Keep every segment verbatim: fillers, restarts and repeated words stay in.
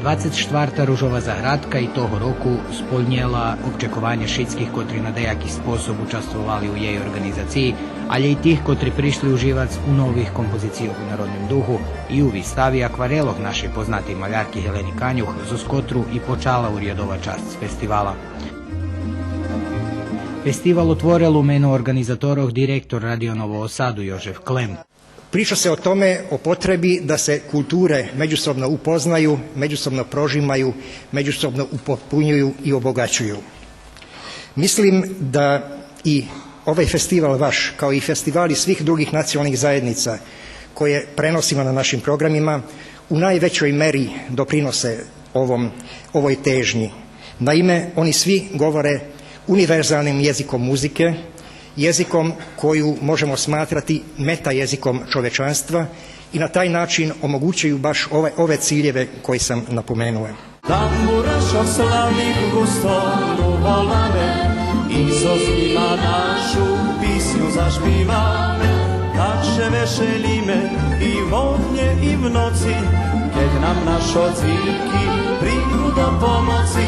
Двацец штварта Ружова заградка и того року сполнєла обчекованє шицких котри на даяки способ участвовали у єй орґанизациї, алє и тих котри пришли уживац у нових композицийох у народним духу и у вистави акварелох нашей познатей малярки Гелени Канюх, зоз котру и почала урядова часц фестивала. Фестивал отворел у мену орґанизаторох директор Радио Нового Саду Йожеф Клем. Priča se o tome, o potrebi da se kulture međusobno upoznaju, međusobno prožimaju, međusobno upotpunjuju i obogaćuju. Mislim da i ovaj festival vaš, kao i festivali svih drugih nacionalnih zajednica koje prenosimo na našim programima, u najvećoj meri doprinose ovom, ovoj težnji. Naime, oni svi govore univerzalnim jezikom muzike, jezikom koju možemo smatrati meta jezikom čovečanstva i na taj način omogućuju baš ove, ove ciljeve koje sam napomenuo. Tamburašo slavnih gustom uvolame i zos njima našu pisnju zašpivame, tak še vešeljime i vodnje i v noci, ked nam našo dzivki priđu do pomoci.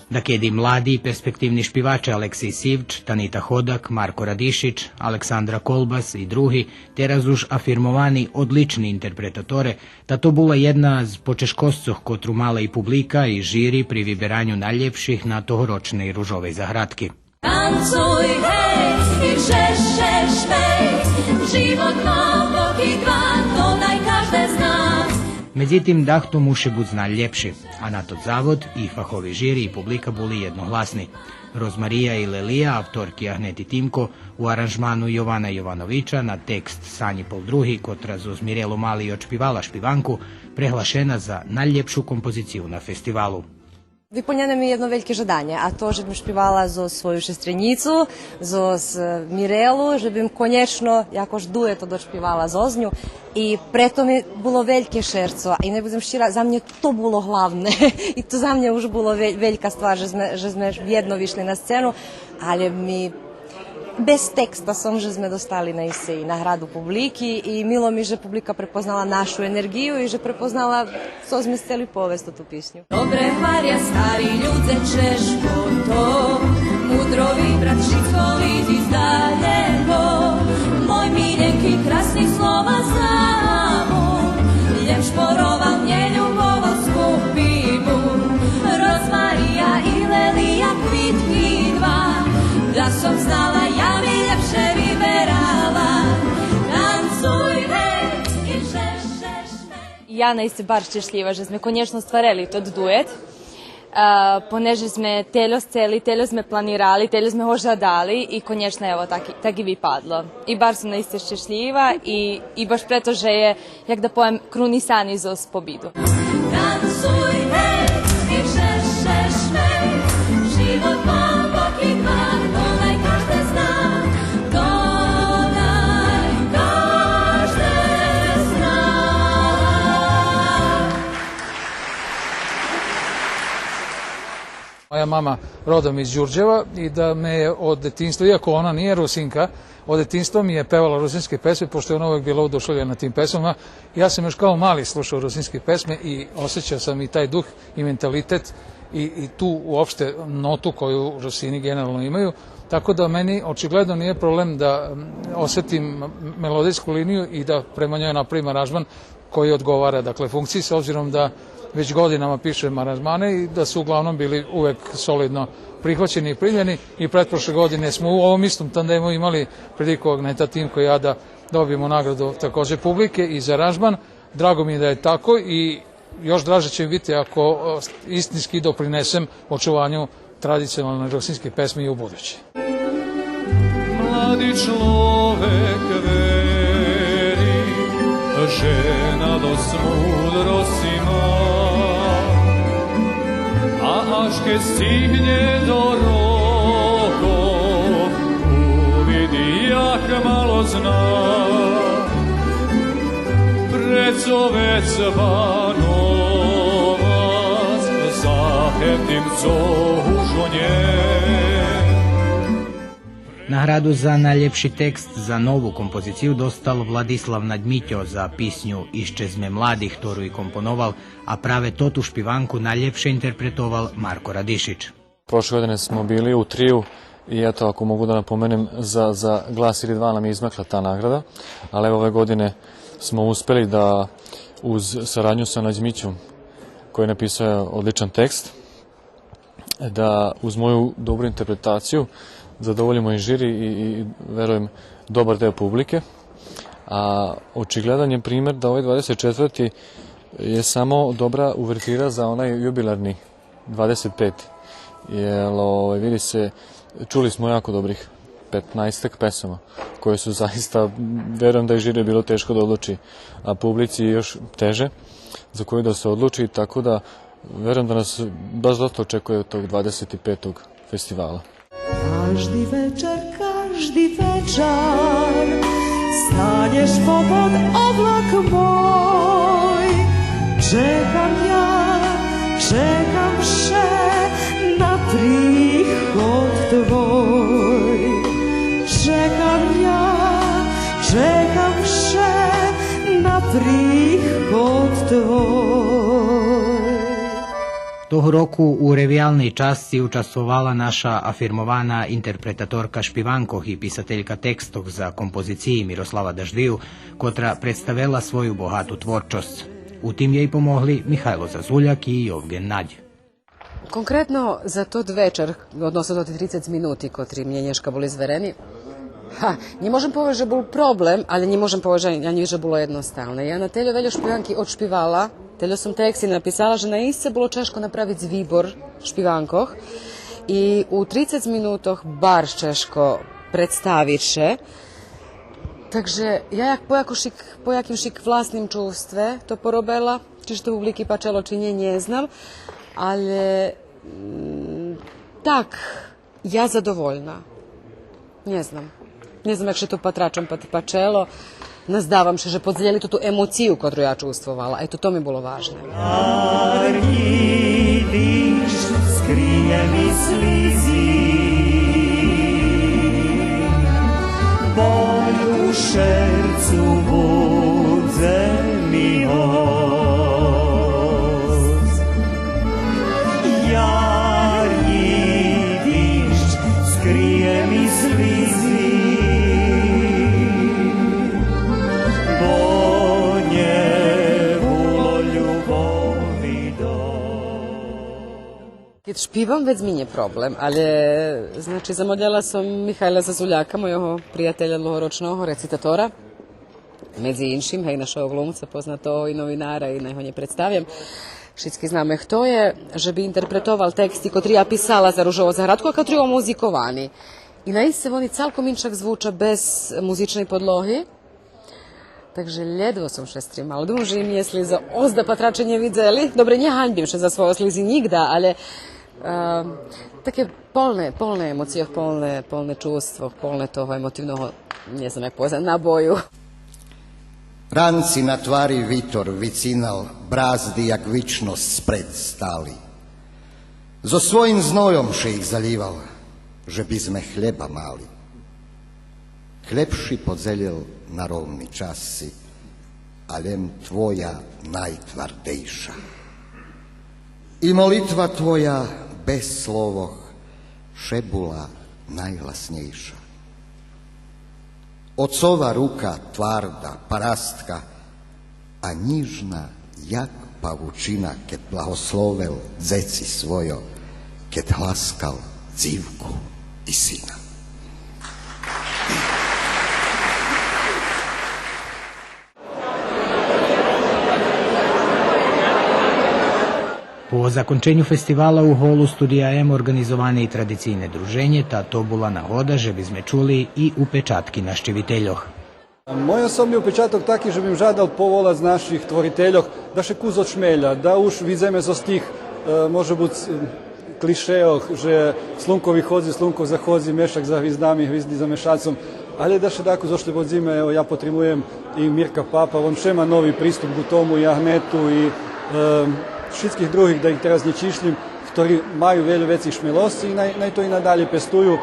Дакеди млади и перспективни шпиваче Алексей Сивч, Танита Ходак, Марко Радишич, Александра Колбас и други, тераз уж афирмовани одлични интерпретаторе, та то була єдна з почежкосцох котру мала и публика и жири при вибераню найлєпших на тогорочней Ружовей заградки. Танцуй, гей, и вше ше шмей, живот ма боки два, то най кажде зна. Медзитим, дахто муши буц найлєпши, а на тот завод и фахови жири и публика були єдногласни. Розмария и лелия, авторки Агнети Тимко, у аранжману Йована Йовановича на текст Санї Полдруги, котра зоз Мирелу Мали и одшпивала шпиванку, преглашена за найлєпшу композицию на фестивалу. Виполнєне ми єдно вельке жаданє, а то же бим шпивала зоз свою шестренїцу, зоз, е, Мирелу, же бим конєчно якош дует одшпивала зоз ню. И прето ми було вельке шерцо, и най будзем щира, за мнє то було главне. И то за мнє уж було ве-, велька ствар, же зме, же зме єдно вишли на сцену, алє ми без текста сом же зме достали наисце и награду публики, и мило ми же публика препознала нашу енерґию и же препознала цо зме сцели повесц ту писню. Добре гваря стари людзе чежко то, мудро вибрац шицко лїдзи здалєко. Мой миленки, красни слова забув, лєм шпоровал нєлюбовал скупи був. Розмария и лелия, квитки два, да сом знала, я би лєпше виберала. Танцуй, гей, и вше ше шмей. Я наисце барз щешлїва же зме конєчно остварели тот дует. Е, понеже зме тельо сцели, тельо зме планирали, тельо зме го жадали и конєчно, ево, так, так и випадло. И барз сом наисце щешлїва и, и баш прето же є, як да повем, крунисани зоз побиду. Танцуй, гей, и вше ше шмей, живот ма боки два, то най кажде зна, то най кажде зна. Moja mama rodom iz Đurđeva i da me je od detinjstva, iako ona nije Rusinka, od detinjstva mi je pevala rusinske pesme, pošto je ona uvek bila oduševljena tim pesmama. Ja sam još kao mali slušao rusinske pesme i osjećao sam i taj duh i mentalitet i, i tu uopšte notu koju Rusini generalno imaju. Tako da meni očigledno nije problem da, mm, osetim melodijsku liniju i da prema njoj napravim aranžman koji odgovara, dakle, funkciji, s obzirom da već godinama pišem aranžmane i da su uglavnom bili uvek solidno prihvaćeni i primljeni. I pretprošle godine smo u ovom istom tandemu imali priliku, Agneta Timko i ja, da dobijemo nagradu takođe publike i za aranžman. Drago mi je da je tako i još draže će mi biti ako, e, istinski doprinesem očuvanju tradicionalne rusinske pesme i ubuduće. Mladi človek veri, žena dosc mudrosti ma, a aš ked stigne do rokov, uvidi jak malo zna. Preco vec Banovac, za her tim co užonje. Награду за найлєпши текст за нову композицию достал Владислав Надьмитьо за писню „Ище зме млади”, хтору и компоновал, а праве тоту шпиванку найлєпше интерпретовал Марко Радишич. Prošle godine smo bili u triju i eto, ako mogu da napomenem, za, za glas ili dva nam je izmakla ta nagrada, ali evo ove godine smo uspeli da uz saradnju sa Nadjmićom, koji je napisao odličan tekst, da uz moju dobru interpretaciju zadovoljimo i žiri i, i, verujem, dobar deo publike. A očigledan je primer da ovaj dvadeset četvrti je samo dobra uvertira za onaj jubilarni dvadeset peti. Jer, ovaj, vidi se, čuli smo jako dobrih petnaestak pesama koje su zaista, verujem da je žiri bilo teško da odluči, a publici je još teže za koju da se odluči, tako da verujem da nas baš dosta očekuje od tog dvadeset petog festivala. Кажди вечар, кажди вечар станєш попод облак мой. Чекам я, чекам ше на приход твой. Чекам я, чекам ше на приход твой. Того року у ревиялней часци участвовала наша афирмована интерпретаторка шпиванкох и писателька текстох за композициї Мирослава Даждвию, котра представела свою богату творчосц. У тим єй помогли Михайло Зазуляк и Йовґен Надь. Конкретно за тот вечар, односно за тоти трицец минути котри мнє нєшка були зверени, га, нє можем повесц же бул проблем, але нє можем повесц же, анї же було єдносталне. Я на тельо вельо шпиванки одшпивала, тельо сом тексти написала, же наисце було чежко направиц вибор шпиванкох и у трицец минутох барз чежко представиц ше. Так же я як по якошик, по якимшик власним чувстве то поробела, чи ше то публики пачело, чи нє, нє знам, але, м, так, я задовольна. Нє знам. Нє знам як ше то патрачом пат-, пачело. Наздавам ше же подзелєли ту, ту емоцию котру я чувствовала. Ето, то ми було важне. Ярки диждж скриє ми слизи, боль у шерцу будзе ми гос. Ярки диждж скриє ми слизи, бо нє було любови досц. Кед шпивам, вец ми нє проблем, але, значи, замолєла сом Михайла Зазуляка, мойого приятеля длугорочного, рецитатора, медзи иншим, гей, нашого глумца познатого и новинара, и най го нє представям. Шицки знаме хто є, же би интерпретовал тексти котри я писала за Ружову заградку, а котри омузиковани. И наисце вони цалком иншак звуча без музичней подлоги. Так же лєдво сом ше стримала. Думам же и миєслї за озда патраче нє видзели. Добре, нє ганьбим ше за свойо слизи нїґда, але, е, таке полне, полне емоцийох, полне, полне чувствох, полне того емотивного, нє знам як повесц, набою. Ранци на твари витор вицинал, бразди як вичносц спред стали. Зоз своїм знойом ше их залївал, же би зме хлєба мали. Хлєб ши подзелєл на ровни часци, а лєм твоя найтвардейша. И молитва твоя без словох ше була найгласнєйша. Оцова рука тварда, парастка, а нїжна як павучина, кед благословел дзеци свойо, кед гласкал дзивку и сина. По законченю фестивала у голу Студия М орґанизоване и традицийне друженє, та то була нагода же би зме чули и упечатки нащивительох. Мой особни упечаток таки же бим жадал поволац наших творительох да ше кус одшмеля, да уж видземе зоз тих, е, може буц, е, клишейох же слунко виходзи, слунко заходзи, мешак за гвиздами, гвизди за мешацом, але да ше дакус ошлободзиме. Ево, я потримуєм и Мирка Папа, вон ше ма нови приступ ґу тому, и Агнету, и, е, шицких других, да их тераз нє чишлїм, хтори маю вельо вецей шмелосци и най, най то и надалєй пестую.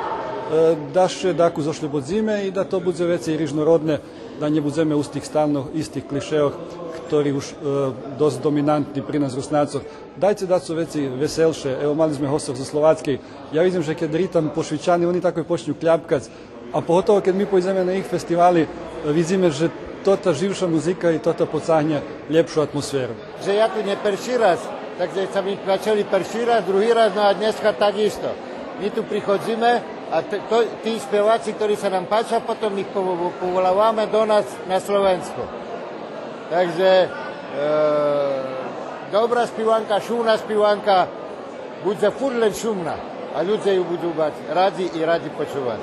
Е, да ше дакус ошлободзиме и да то будзе вецей рижнородне, да нє будземе у тих стално истих клишейох, хтори уж, е, досц доминантни при нас Руснацох. Дайце дацо вецей веселше. Ево, мали зме госцох зоз Словацкей. Я видзим же кед ритам пошвичани, они тако почню кляпкац. А поготово кед ми пойдземе на їх фестивали, е, видзиме же тота живша музика и тота поцагнє лєпшу атмосферу. Же я ту нє перши раз, так же ше ми пачели перши раз, други раз, но а днеска так исто. Ми ту приходзиме, а те-, то, ти шпиваци, хтори ше нам пача, потом их по-, поволаваме до нас на Словенско. Так же, е, добра шпиванка, шумна шпиванка, будзе фурт лєм шумна, а людзе ю буду мац радзи и радзи почувац.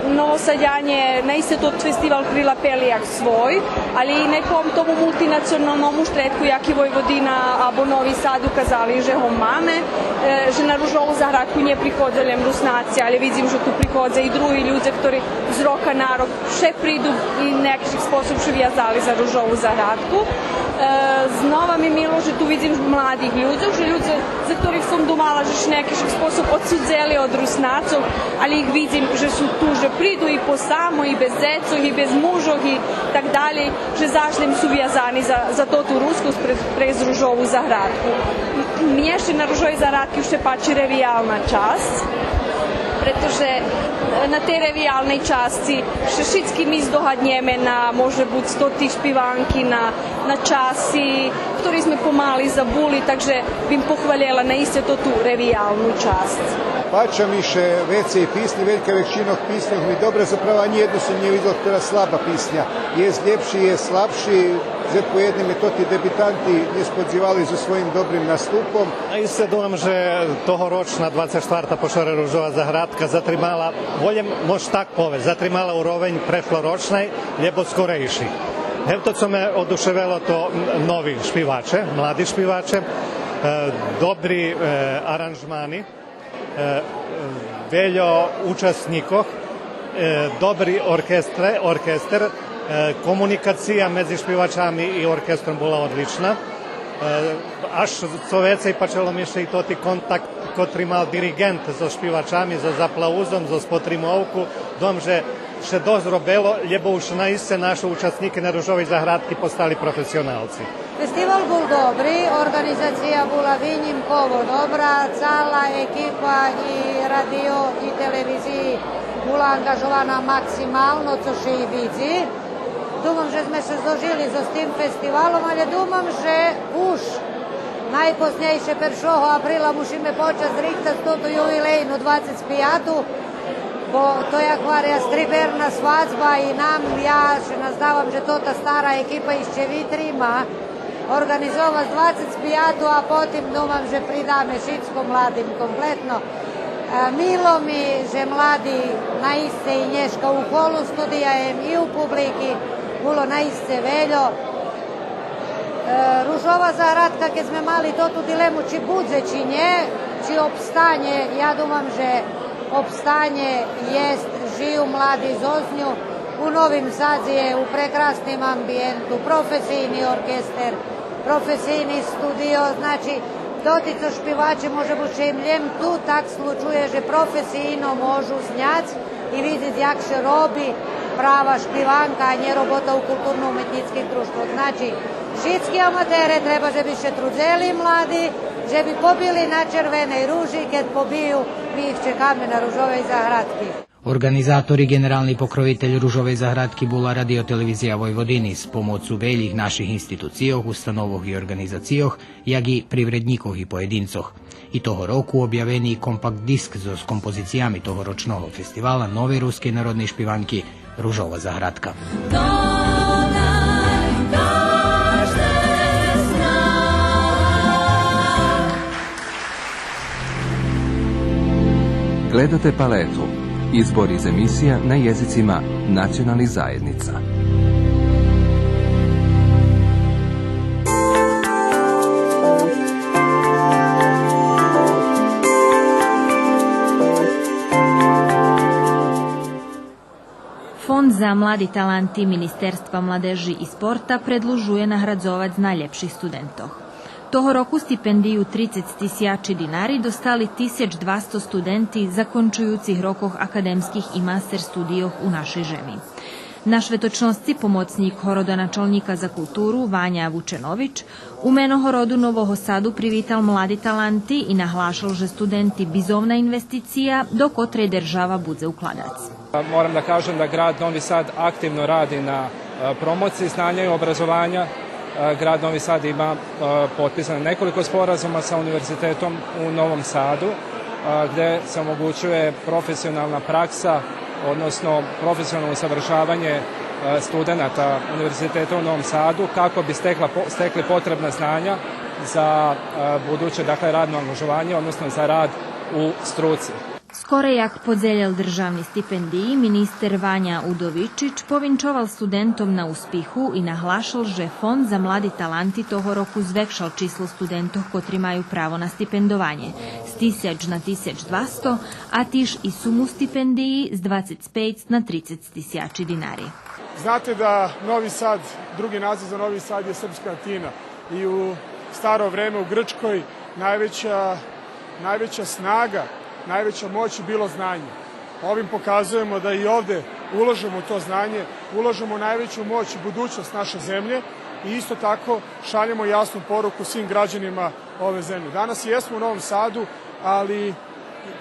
Новосадянє наисце тот фестивал прилапели як свой, али и на том тому мултинационалному штредку, як и Войводина або Нови Сад, указали же го маме, е, же на Ружову заградку нє приходза лєм Руснаци, али видзим же ту приходза и други людзе, хтори з рока на рок ше приду и на якиш способ ше вязали за Ружову заградку. Е, знова ми мило же ту видзим младих людзох, же людзе за хторих сом думала же ше на якиш способ одсудзели од Руснацох, али их видзим же су ту, же приду и посамо, и без дзецох, и без мужох, и так далєй, же заш лєм су вязани за, за тоту рускосц през, през Ружову заградку. Мнє ше на Ружовей заградки вше пачи ревиялна часц, прето же, е, на тей ревиялней часци ше шицки ми здогаднєме на, може буц, тоти шпиванки, на, на часи, хтори зме помали забули, так же бим похвалєла наисце тоту ревиялну часц. Пача ми ше вецей писнї, велька векшина писньох ми добра, заправо анї єдну сом нє видзел хтора слаба писня. Єст лєпши, єст слабши, зет по єдним тоти дебитанти нєсподзивали зоз своїм добрим наступом. Наисце думам же тогорочна двацец штварта по шоре Ружова заградка затримала, волєм мож так повесц, затримала уровень прешлорочней, лєбо скорейших. Гевто цо ме одушевело, то нови шпиваче, млади шпиваче, е, добри, е, аранжмани, е, вельо учаснїкох, е, добри оркестре, оркестер, е, комуникация медзи шпивачами и оркестром була одлична. Е, аж цо вецей пачело ми ше и тоти контакт котри мал дириґент зоз шпивачами, зоз аплаузом, зоз потримовку. Думам же ше досц робело, лєбо уж наисце нашо учаснїки на Ружовей заградки постали професионалци. Фестивал бул добри, орґанизация була винїмково добра, цала екипа и радио и телевизиї була анґажована максимално, цо ше и видзи. Думам же зме ше зложили зоз тим фестивалом, але думам же уж найпознєйше першого априла мушиме почац рихтац тоту ювилейну двацец пияту, бо то, як гваря, стриберна свадзба и нам, я ше наздавам же тота стара екипа ище витрима орґанизовац двацец пияту, а потим думам же придаме шицко младим комплетно. Е, мило ми же млади наисце и нєшка у холу студия ем и у публики було наисце вельо. Е, Ружова заградка, кед зме мали тоту дилему чи будзе, чи нє, чи обстанє, я думам же обстанє, єст жив млади зоз ню. У Новим Садзе є у прекрасним амбиєнту, професийни оркестер, професийни студио, значи, тоти цо шпиваче, може буц ше им лєм ту так случує же професийно можу зняц и видзиц як ше роби права шпиванка, а нє робота у културно-уметнїцких дружтвох. Значи, шицки аматере треба же би ше трудзели, млади, же би побили на Червеней ружи, кед побию, ми их чекаме на Ружовей заградки. Орґанизатор и ґенерални покровитель Ружовей заградки була Радио-телевизия Войводини з помоцу велїх наших институцийох, установох и орґанизацийох, як и привреднїкох и поєдинцох. И того року обявени и компакт диск зоз композициями тогорочного фестивала новей рускей народней шпиванки Ружова заградка. Гледате Палету. Избор из емисија на језицима националних заједница. Фонд за млади таланти Министерства младежи и спорта предлужує наградзовац найлєпших студентох. Того року стипендию трицец тисячи динари достали тисяч двасто студенти закончуюцих рокох академских и мастер студийох у нашей жеми. На шветочносци помоцнїк городоначалнїка за културу Ваня Вученович у мено городу Нового Саду привитал млади таланти и наглашал же студенти бизовна инвестиция до котрей держава будзе укладац. Moram da kažem da grad Novi Sad aktivno radi na, e, promociji znanja i obrazovanja. E, grad Novi Sad ima, e, potpisano nekoliko sporazuma sa Univerzitetom u Novom Sadu, e, gde se omogućuje profesionalna praksa, odnosno profesionalno usavršavanje, e, studenata Univerziteta u Novom Sadu kako bi stekla po-, stekli potrebna znanja za, e, buduće, dakle, radno angažovanje, odnosno za rad u struci. Скоре як подзелєл державни стипендиї, министер Ваня Удовичич повинчовал студентом на успиху и наглашал же Фонд за млади таланти того року звекшал число студентох котри маю право на стипендованє з тисяч на тисяч двасто, а тиж и суму стипендиї з двацец пейц на трицец тисячи динари. Znate da Novi Sad, drugi naziv za Novi Sad je Srpska Atina. I u staro vreme u Grčkoj najveća, najveća snaga, najveća moć je bilo znanje. Ovim pokazujemo da i ovde ulažemo u to znanje, ulažemo u najveću moć i budućnost naše zemlje i isto tako šaljemo jasnu poruku svim građanima ove zemlje. Danas jesmo u Novom Sadu, ali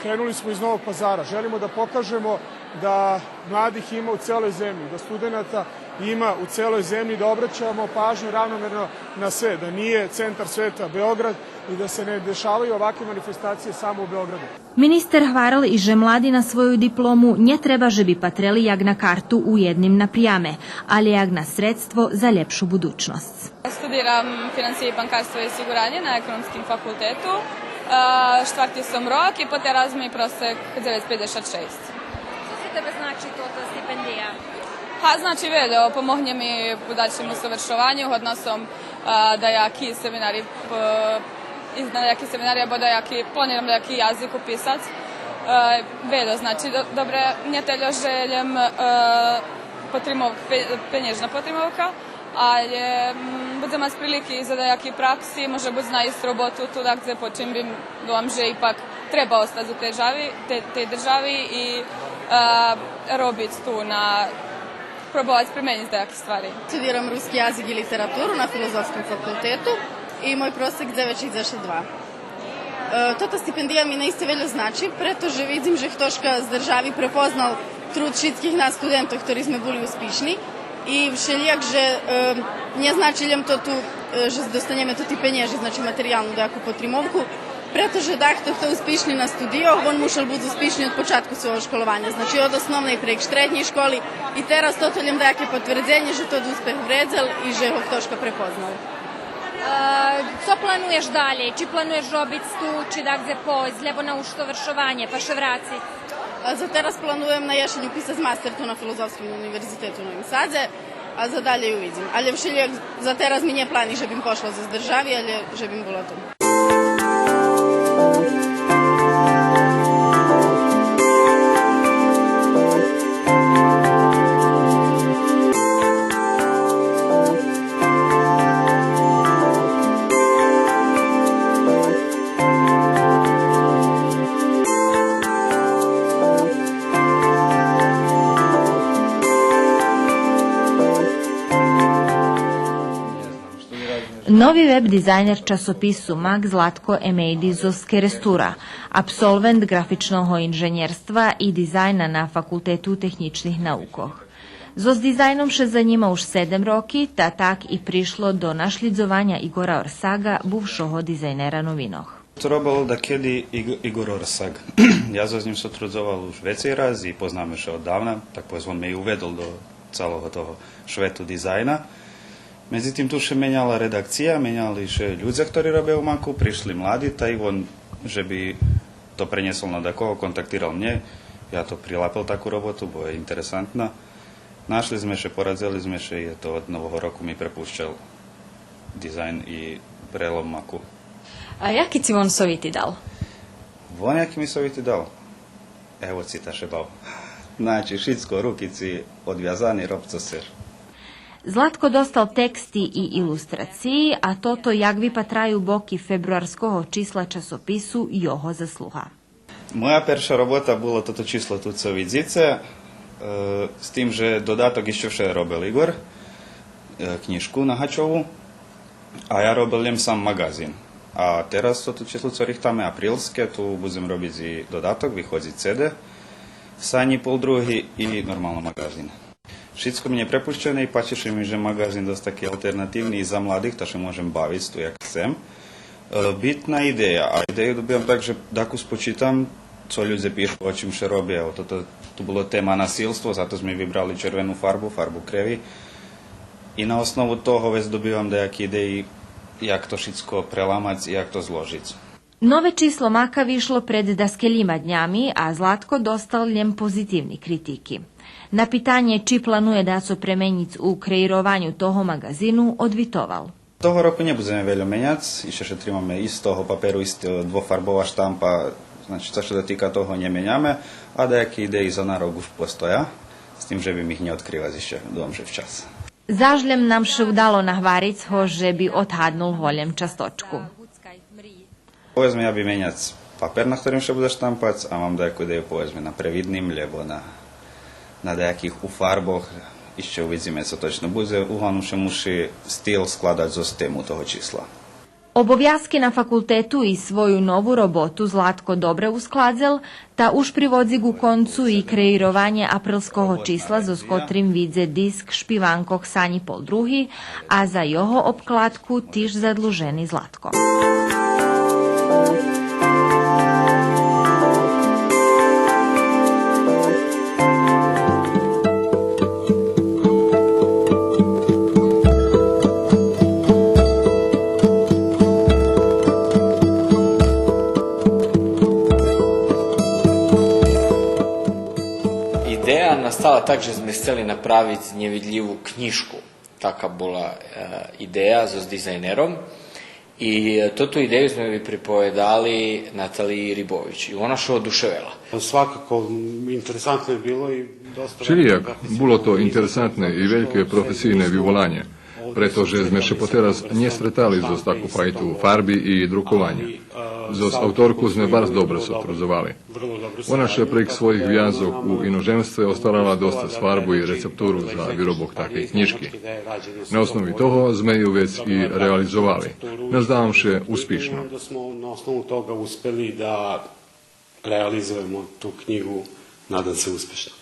krenuli smo iz Novog Pazara. Želimo da pokažemo da mladih ima u celoj zemlji, da studenata ima u celoj zemlji, da obraćamo pažnju ravnomerno na sve, da nije centar sveta Beograd i da se ne dešavaju ovakve manifestacije samo u Beogradu. Министер гварел и же млади на свою диплому нє треба же би патрели як на карту у єдним напряме, алє як на средство за лєпшу будучносц. Studiram finansije, bankarstvo i osiguranje na Ekonomskim fakultetu. E, štvrti som rok i poteraz mi prosek dzeветсто пятдесят шесть. Цо за тебе значи тота стипендия? Га, значи вельо, помогнє ми у дальшим усовершованю, годна сом, е, даяки семинари, е, из даяки семинари, або даяки, планирам даяки язик уписац. Е, вельо, значи, до-, добре, нє тельо же лєм, е, потримов-, пе-, пенєжна потримовка, алє, м, будзем мац прилики за даяки пракси, може буц найсц роботу ту дагдзе, по чим бим, думам же ипак треба остац у тей держави, те-, тей держави и, е, робиц ту на, пробовац применїц даяки ствари. Студирам руски язик и литературу на Филозофским факултету и мой просек дзевет шейдзешат два. Е, тота стипендия ми наисце вельо значи, прето же видзим же хтошка з держави препознал труд шицких нас студентох, хтори зме були успишни. И вшелїяк же, е, нє значи лєм тоту, е, же достанєме тоти пенєжи, значи материялну даяку потримовку, прето же дахто хто успишни на студийох, вон мушел буц успишни од початку свойого школованя, значи од основней прейґ штреднєй школи. И тераз тото лєм даяке потвердзенє же тот успех вредзел и же го хтошка препознал. Е, цо плануєш далєй? Чи плануєш робиц ту, чи дагдзе пойсц, лєбо на усовершованє, па ше врациц? А за тераз плануєм на єшень уписац мастер ту на Филозофским универзитету у Новим Садзе, а за далєй увидзим. Алє вшелїяк за тераз ми нє плани же бим пошла зоз держави, алє же бим була ту. Нови веб дизайнер часопису Мак Златко Емейди зоз Керестура, абсолвент ґрафичного инженєрства и дизайна на Факултету технїчних наукох. Зоз дизайном ше занїма уж седем роки, та так и пришло до нашлїдзованя Игора Орсаґа, бувшого дизайнера новинох. То робел дакеди Иг-, Игор Орсаґ. Я зоз нїм сотрудзовал уж вецей раз и познаме ше оддавна, так повесц, вон ме и уведол до цалого того швету дизайна. Медзитим, ту ше меняла редакция, меняли ше людзе хтори робя у Маку, пришли млади, та и вон же би то пренєсол на дакого, контактирал мнє. Я то прилапел таку роботу, бо є интересантна. Нашли зме ше, порадзели зме ше и ето, од Нового року ми препущел дизайн и прелом Маку. А яки ци вон совити дал? Вон яки ми совити дал? Ево ци та шебав. Значи, шицко, руки ци одвязани, роб цо сцеш. Златко достал тексти и илустрациї, а тото як випатраю боки фебруарского числа часопису його заслуга. Моя перша робота була тото число ту цо видзице, е, з тим же додаток ище вше робел Игор, е, кнїжку Нагачову, а я робел лєм сам маґазин. А тераз тото число цо рихтаме, априлске, ту будзем робиц и додаток, виходзи CD, Санї пол други и нормално маґазин. Шицко ми нє препущене и пачи ше ми же маґазин досц таки алтернативни и за младих, та ше можем бавиц ту як сцем. Е, битна идея, а идею добивам так же дакус почитам цо людзе пишу, о чим ше роби, ево, тото, ту було тема насилство, зато зме вибрали червену фарбу, фарбу креви. И на основу того вец добивам даяки идеї як то шицко преламац и як то зложиц. Нове число Мака вишло пред даскелїма днями, а Златко достал лєм позитивни критики. На питанє чи планує дацо пременїц у креированю того маґазину, одвитовал: Того року нє будземе вельо меняц, ище ше тримаме истого паперу, исто двофарбова штампа, значи, цо ше дотика того, нє меняме, а даяки идеї за на рок уж постоя, з тим же бим их нє одкривац ище, думам же вчас. Заш лєм нам ше удало нагвариц го же би одгаднул голєм часточку. Поведзме, я би меняц папер на хторим ше будзе штампац, а мам даяку идею, поведзме, на превидним, лєбо на, на даяких у фарбох. Ище увидзиме цо точно будзе, углавним ше муши стил складац зоз тему того числа. Обовязки на факултету и свою нову роботу Златко добре ускладзел, та уж приводзи ку концу и креированє априлского числа, зоз котрим видзе диск шпиванкох Санї пол други, а за його обкладку тиж задлужени Златко. Идея настала так же зме сцели направиц нєвидлїву кнїжку. Така була, е, идея зоз дизайнером. И тоту идею зме виприповедали Наталиї Рибович. И вона ше одушевела. Svakako, interesantno je bilo i dosta... Вшелїяк, було то интересантне и вельке професийне виволанє, прето же зме ше потераз нє стретали зоз таку файту фарби и друкованя. Зоз авторку зме барз добре сотрудзовали. Вона ше прейґ своїх вязох у иножемстве остарала досц фарбу и рецептуру за виробок такей кнїжки. На основи того зме ю вец и реализовали. Наздавам ше успишно. Onda smo na osnovu toga uspeli da realizujemo tu knjigu, nadam se uspešno.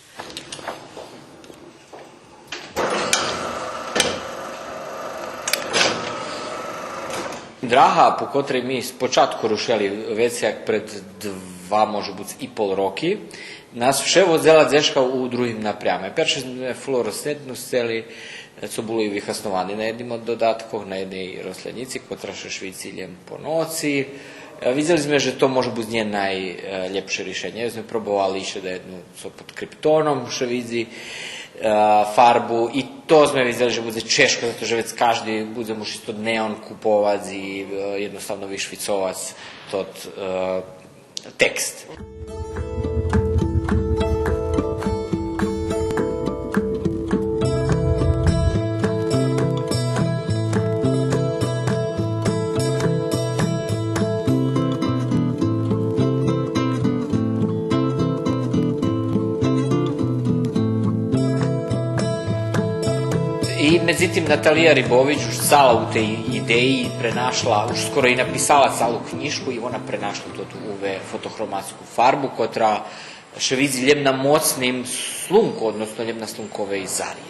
Драга по котрей ми спочатку рушели, вецей як пред два, може буц и пол роки, нас вше водзела дзешка у другим напряме. Перше зме флуоресцентну сцели, цо було и вихасноване на єдним од додаткох, на єдней рослїнїци, котра ше швици лєм по ноци. Е, видзели зме же то може буц нє найлєпше ришенє. Зме пробовали ище да єдну цо под криптоном ше видзи, е, фарбу. И то зме видзели же будзе чежко, зато же вец кажди будзе мушиц тот неон куповац и, е, єдноставно вишвицовац тот, е, текст. И, медзитим, Наталия Рибович уж стала у тей идеї, пренашла, уж скоро и написала цалу кнїжку и вона пренашла тоту УВ фотохроматску фарбу, котра ше видзи лєм на моцним слунку, односно лєм на слунковей зари.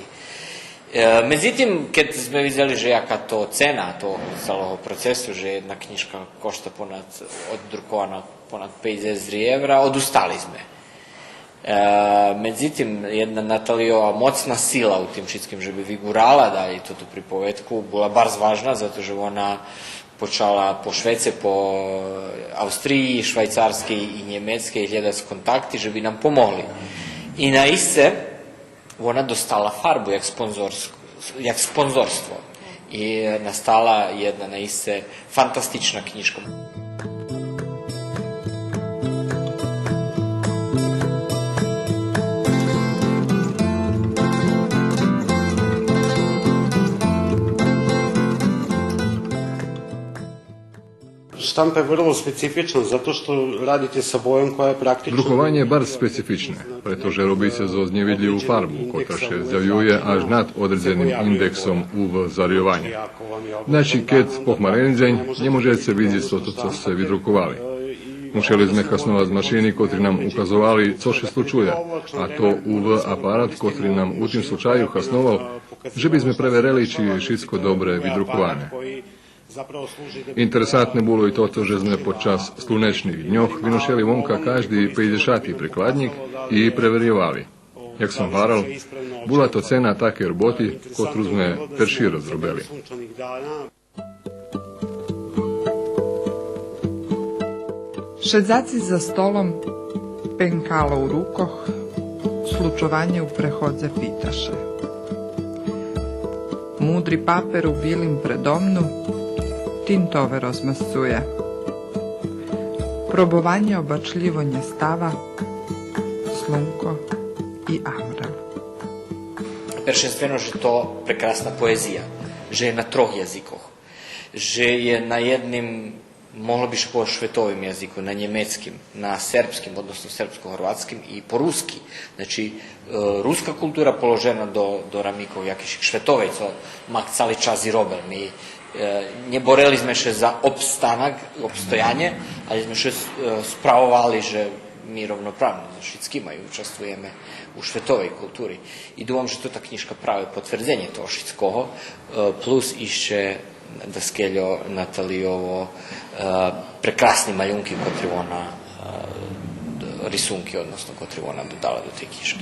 Е, медзитим, кед зме видзели же яка то цена того цалого процесу, же єдна кнїжка кошта понад, оддрукована понад пейдзешат три евра, одустали зме. Е, медзитим, єдна Наталийова моцна сила у тим шицким же би виґурала далєй тоту приповедку була барз важна, зато же вона почала по швеце, по Австриї, Швайцарскей и Нємецкей глєдац контакти же би нам помогли. И наисце вона достала фарбу як спонзорск-, як спонзорство. И настала єдна наисце фантастична кнїжка. Штампа је врло специфична, зато што радите са бојом која је практично... Друкованє є барз специфичне, прето же роби ше зоз нєвидлїву фарбу, котра ше зявює аж над одредзеним индексом У В зарийованя. Значи, кед похмарени дзень, нє можеце видзиц тото цо сце видруковали. Мушели зме хасновац машини котри нам указовали цо ше случує, а то У В апарат котри нам у тим случаю хасновал, же бизме преверели чи є шицко добре видруковане. Интересантне було и тото же зме под час слунечних дньох виношели вонка кажди пейдзешати прикладнїк и преверйовали. Як сом гварел, була то цена такей роботи, котру зме перши раз робели. Шедзаци за столом, пенкало у рукох, случованє у преходзе питаше. Мудри папер у билим предо мну тинтове розмасцує. Пробованє обачлїво нє става, слунко и Аврел. Першенствено же то прекрасна поезия, же є на трох язикох, же є на єдним, могло би ше повесц, шветовим язику, на нємецким, на сербским, односно сербско-горватским и по руски. Значи, е, руска култура положена до, до рамикох якейшик шветовей, цо МАК цали час и робел. Ми, е, нє борели зме ше за обстанок, обстоянє, але зме ше, е, справовали же ми ровноправни, же шицки май участвуєме у шветовей култури. И думам же тота кнїжка праве потвердзенє того шицкого, е, плюс ище даскельо Наталийово, е, прекрасни малюнки котри вона, е, рисунки, односно котри вона додала до тей кнїжки.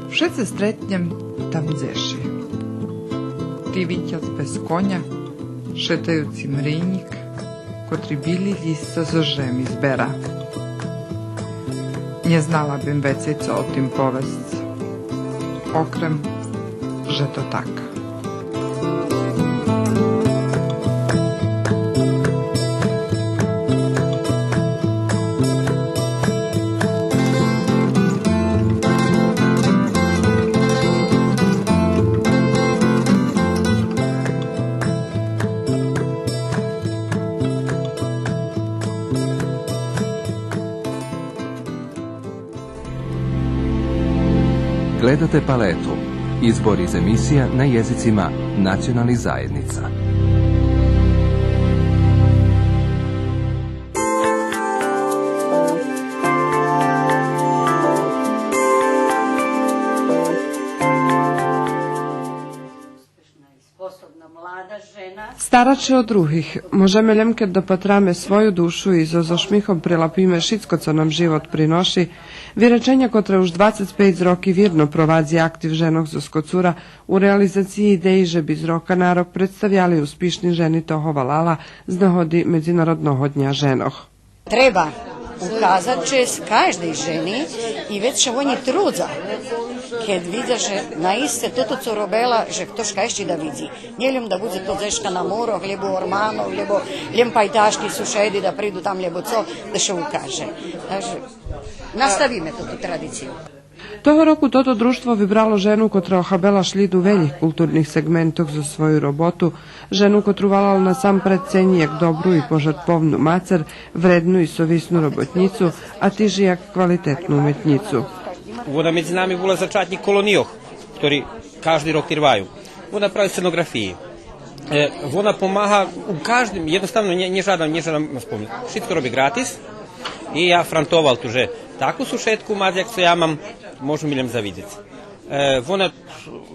Вше ше стретнєм там дзеши. Ти витяз без коня, шетаюци мрийнїк, котри били лїсца зоз жеми збера. Нє знала бим вецей цо о тим повесц, окрем же то так. Gledate Paletu, izbor iz emisija na jezicima nacionalnih zajednica. Старац ше о других можеме лєм кед допатраме свою душу и зоз ошмихом прилапиме шицко цо нам живот приноши, виреченя котре уж двацец пейц роки вирно провадзи Актив женох зоз Коцура у реализациї идеї же би з рока на рок представяли успишни жени того валала з нагоди Медзинародного дня женох. Треба указац чесц каждей жени и вец ше вони трудза, кед видза же наисце тото цо робела, же хтошка ище да видзи. Нє лєм да будзе то дзешка на мурох, лєбо у орманох, лєбо лєм пайташки сушеди да приду там, лєбо цо, да ше укаже. Так же наставиме тоту традицию. Того року тото дружтво вибрало жену котра охабела шлїд у велїх културних сегментох зоз свою роботу, жену котру валал насампред цени як добру и пожертвовну мацер, вредну и совисну роботнїцу, а тиж и як квалитетну уметнїцу. Вона медзи нами була зачатнїк колонийох, котри кажди рок тирваю. Вона прави сценоґрафиї. Е, вона помага у каждим, єдноставно, нє, нє жадам, нє жадам спомнуц. Шицко роби гратис. И я франтовал ту же таку сушедку мац як цо я мам, можу ми лєм завидзиц. Е, вона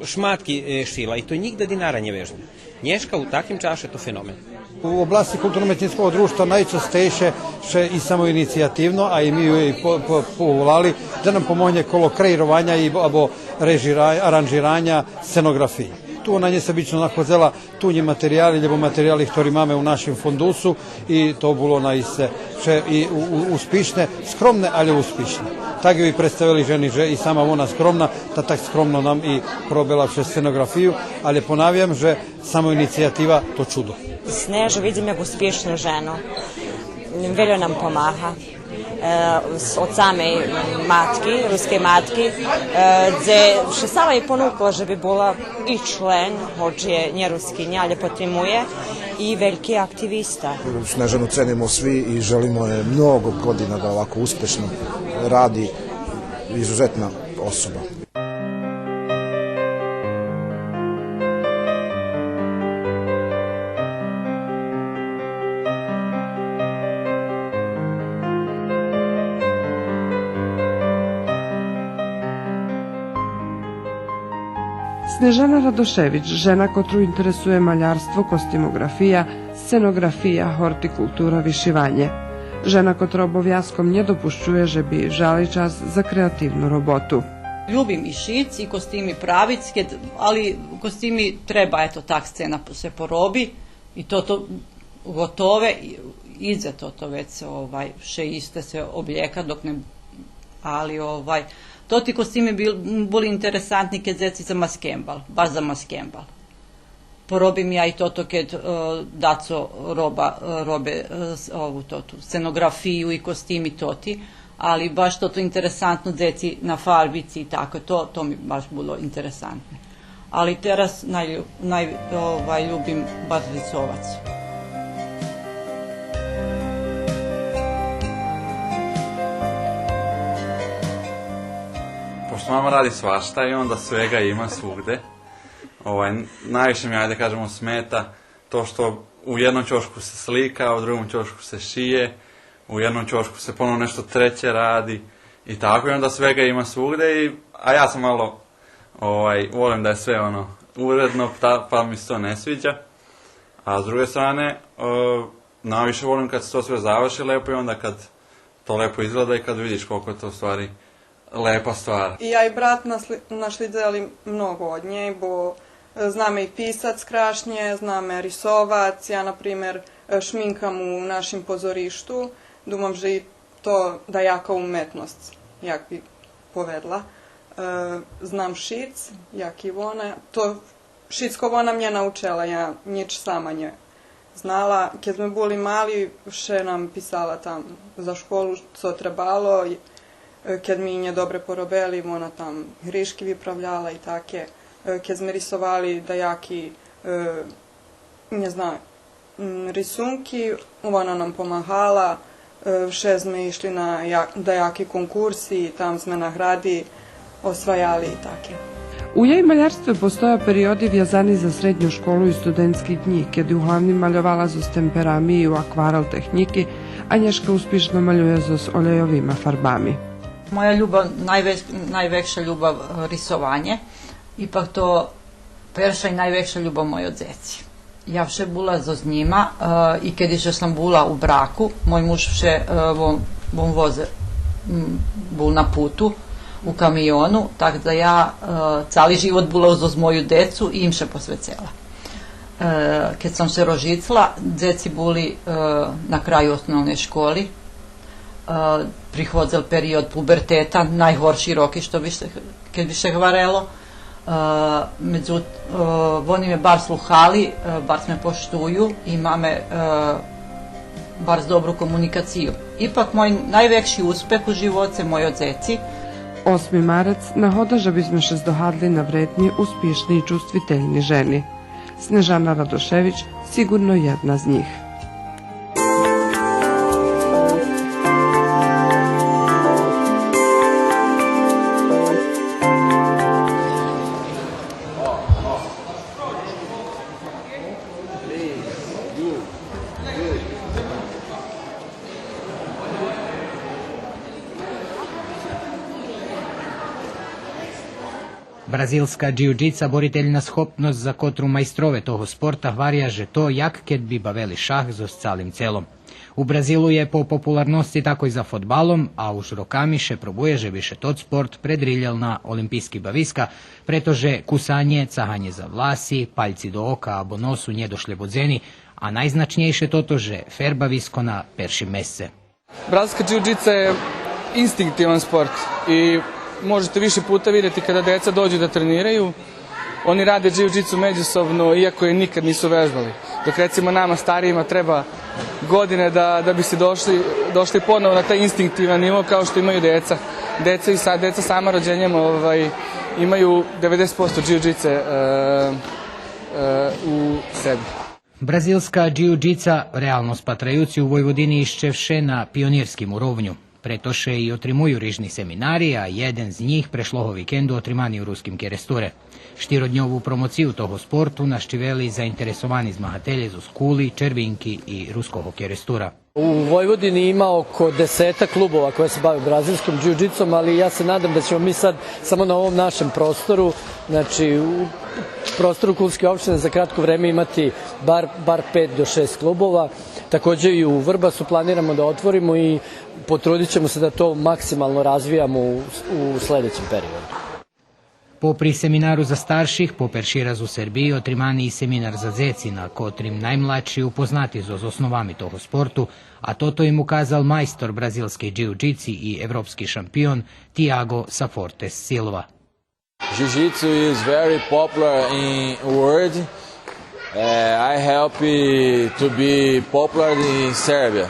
шматки, е, шила и то нїґда динара нє вежне. Нєшка у таким чаше то феномен. У обласци културно-уметнїцкого дружтва найчастейше ше и самоинициятивно, а и ми ю и по-, по-, поволали, да нам помогнє коло креированя и, або режира-, аранжираня сценоґрафиї. Ту вона нєсебично находзела ту нє материяли, лєбо материяли хтори маме у нашим фундусу, и то було наисце ше и у-, у-, успишне, скромне, але успишне. Так ю и представели жени, же и сама вона скромна, та так скромно нам и поробела ше сценоґрафию, але понавям же самоинициятива то чудо. Снежу видзим як успишну жену. Вельо нам помага. Е, з, од самей матки, рускей матки, е, дзе ше сама и понукла же би була и член, гоч є нє Рускиня, але потримує, и вельки активиста. Снежану ценимо сви и желимо је много година да овако успешно ради, изузетна особа. Снежана Радошевич, жена котру интересує малярство, костимоґрафия, сценоґрафия, гортикултура, вишиванє. Жена котра обовязком нє допущує же би вжали час за креативну роботу. Любим и шиц, и костими правиц, кед, али костими треба, ето так, сцена ше пороби, и тото готове, и, идзе тото вец, овай, вше исте ше облєка, док нє, али, овай, тоти костими бил-, були интересантни кед дзеци за маскенбал, баш за маскенбал. Поробим я и тото кед, е, дацо роба, е, робе, е, с-, ову тоту, сценоґрафию и костими тоти, али баш тото интересантно, дзеци на фарбици и тако, то, то ми баш було интересантне. Али тераз най-, най-, овай, любим баш рисовац. Пошто мама ради свашта и онда свега има свугде. Овай, највише ми, ајде да кажемо, смета то што у једном ћошку се слика, у другом ћошку се шије, у једном ћошку се поновно нешто треће ради и тако, и онда свега има свугде, и, а ја сам мало, овај, волим да је све, оно, уредно, та, па ми се то не свиђа. А с друге стране, е, највише волим кад се то све заврши лепо и онда кад то лепо изгледа и кад видиш колико је то у ствари лепа ствар. И я и брат нашли-, нашлїдзели много од нєй, бо, е, знаме и писац крашнє, знаме рисовац. Я, на пример, е, шминкам у нашим позоришту, думам же и то даяка уметносц, як би поведла. Е, знам шиц, як и вона. То шицко вона мнє научела, я нїч сама нє знала. Кед зме були мали, вше нам писала там за школу цо требало. Е, кед ми нє добре поробели, вона там гришки виправляла и таке. Е, кед зме рисовали даяки, е, нє знам, м, рисунки, вона нам помагала, е, вше зме ишли на я-, даяки конкурси, там зме награди осваяли и таке. У єй малярстве постоя периоди вязани за средню школу и студентски днї, кед углавним мальовала зоз темперами и у акварел технїки, а нєшка успишно мальує зоз олєйовима фарбами. Моя любав, найвек-, найвекша любав, е, рисованє. Ипак то перша и найвекша любов мойо дзеци. Я вше була зоз нїма, е, и кед ище сам була у браку, мой муж вше, е, вон, вон возе, м, бул на путу, у камиону, так да я, е, цали живот була зоз мою дзецу и им ше посвецела. Е, кед сам ше рожицла, дзеци були, е, на краю основней школи, е, приходзел период пубертета, найгорши роки, што би ше, кед би ше гварело. Е, медзу-, е, вони ме барз слухали, е, барз ме поштую и маме, е, барз добру комуникацию. Ипак, мой найвекши успех у живоце, мойо дзеци. Осми марец, нагода же би зме ше здогадли на вредни, успишни и чувствительни жени. Снежана Радошевич сиґурно єдна з нїх. Бразилска джиу-джица борительна схопносц за котру майстрове того спорта гваря же то як кед би бавели шах зоз цалим целом. У Бразилу є по популарносци такой за фодбалом, а уж роками ше пробує же би ше тот спорт предрилєл на олимпийски бависка, прето же кусанє, цаганє за власи, пальци до ока або носу нє дошлєбодзени, а найзначнєйше тото же фербависко на першим месце. Brazilska džiu-džica je instinktivan sport i možete više puta videti kada deca dođu da treniraju, Oni rade džiu-džicu međusobno, iako je nikad nisu vežbali. Dok, recimo, nama starijima treba godine da, da bi se došli, došli ponovo na taj instinktivan nivo kao što imaju deca. Deca i sa-, deca sama rođenjem, ovaj, imaju devedeset posto džiu-džice, e, e, u sebi. Бразилска джиу-джица, реално спатраюци, у Войводини ище вше на пионирским уровню. Прето ше и отримую рижни семинари, а єден з нїх прешлого викенду отримани у Руским Керестуре. Штиродньову промоцию того спорту нащивели заинтересовани змагателє зоз Кули, Червинки и Руского Керестура. U Vojvodini ima oko desetak klubova koje se bave brazilskom džiu-džicom, ali ja se nadam da ćemo mi sad samo na ovom našem prostoru, znači u prostoru Kulske opštine, za kratko vreme imati bar, bar pet do šest klubova. Takođe i u Vrbasu planiramo da otvorimo i potrudit ćemo se da to maksimalno razvijamo u, u sledećem periodu. Попри семинару за старших, по перши раз у Сербиї отримани и семинар за дзеци, на котрим наймладши упознати зоз основами того спорту, а тото им указал майстор бразилскей джиу-джици и европски шампион Тиаго Сафортес Силва. Jiu-jitsu is very popular in world. Uh, I help it to be popular in Serbia.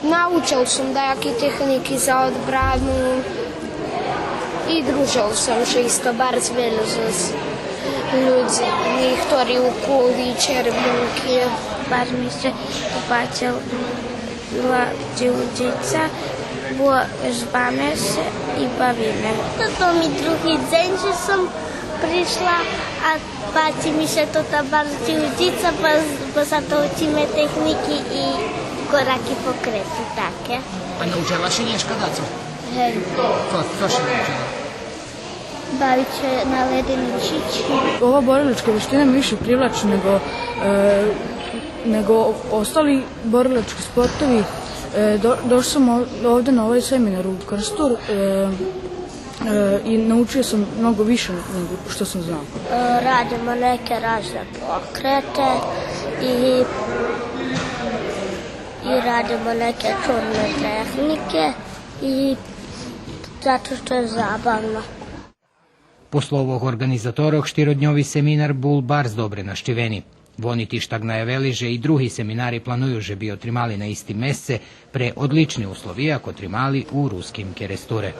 Научел сом даяки техники за одбрану и дружел сом ше исто барз вельо з, з людзми хтори у Кули, Червинки. Барз ми ше попачела джиу-джица, бо вежбаме ше и бавиме. Тото ми други дзень же сом пришла, а Пачи ми ше тота барз джиу-джица, бо, бо за то учиме техники и кораки по крету, таке. А научела ши нєшка дацо? Гей. Цо, цо ши научела? Бавиц ше на леденим шички. Ова борилачка вештина ми више привлачна него, е, него остали борилачки спортови. Е, до-, дошла сом ов-, овде на овај семинар у Крстур, е, Е, и научио сом много више него што сом знао. Е, радимо неке разне покрете и, и радимо неке чудне технике и зато што је забавно. По словох орґанизаторох, штиродньови семинар бул барз добре нащивени. Вони тиж так наявели же и други семинари планую же би отримали на истим месце пре одлични условия як отримали у Руским Керестуре.